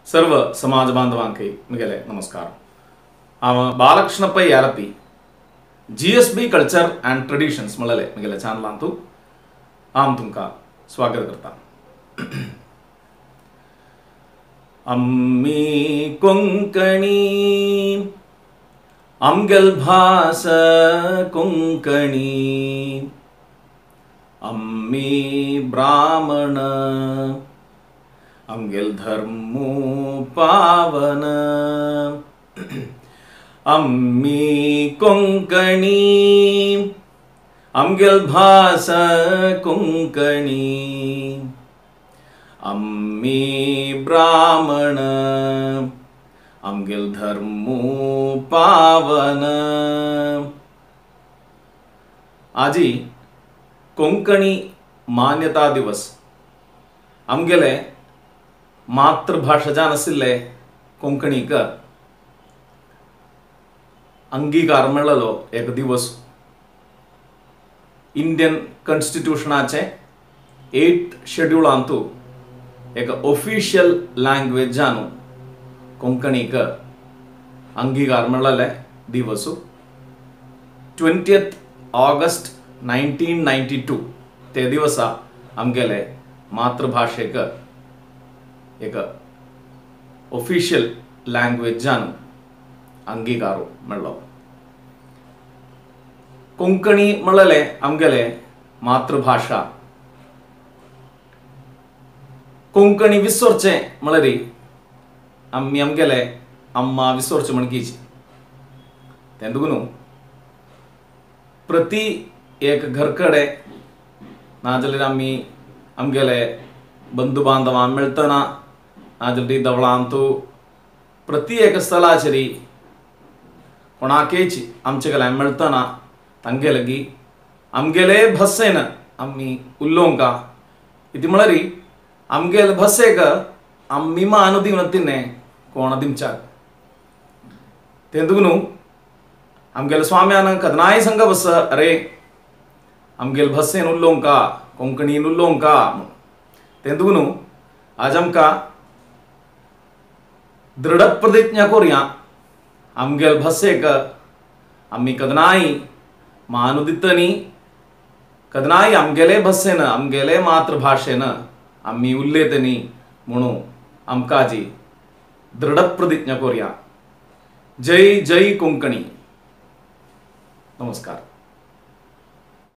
सर्व समाज बांधवांक म्हगेले नमस्कार. हांव Balakrishna Pai Alleppey, GSB culture and traditions म्हणलेले म्हगेले चॅनलांतू हांव तुमकां स्वागत करता. आमी कोंकणी, आमगेल भास कोंकणी, आमी ब्राह्मण, आमगेल धर्मू पावन. आमी कोंकणी, आमगेल भास कोंकणी, आमी ब्राह्मण, आमगेल धर्मू पावन. आजी कोंकणी मान्यता दिवस. आमगेले मातृभाशा जावन आशिल्ले कोंकणीक अंगीकार मेळ्ळो एक दिवस. इंडियन कॉन्स्टिट्यूशनाचे 8th शेड्युलांतू एक ऑफिशियल लँग्वेज जावन कोंकणीक अंगीकार मेळ्ळले दिवस 20 ऑगस्ट 1992. ते दिवसा आमगेले मातृभाशेक एक ऑफिशियल लँग्वेज जावन अंगीकार मेळ्ळो. कोंकणी म्हणलेले आमगेले मातृभाशा. कोंकणी विसरचें म्हणल्यार आमी आमगेले अम्मा विसरचें म्हणकीच. तें देखून प्रति एक घर कडेन नाजाल्यार आमी आमगेले बंधू बांधवां मेळटना, नाजाल्यार देवळांतू प्रति एक स्थलाचेर कोणाकेच आमचे कडेन मेळटना तांगे लागीं आमगेले भाशेन आमी उलोवंका. इति म्हळ्यार आमगेले भाशेक आमी मान दिवन तिणें कोण दिवच्याक. तें देखून आमगेले स्वाम्यान केन्नाय सांगप आसा, अरे आमगेले भाशेन उलोवंका, कोंकणीन उलोवंका. तें देखून आज आमकां दृढ प्रतिज्ञा करुया, आमगेले भाशेक आमी केन्नाय मान दितनी, केन्नाय आमगेले भाशेन आमगेले मातृभाशेन आमी उलयतनी म्हणून आमकां जी दृढ प्रतिज्ञा करुया. जय जय कोंकणी. नमस्कार.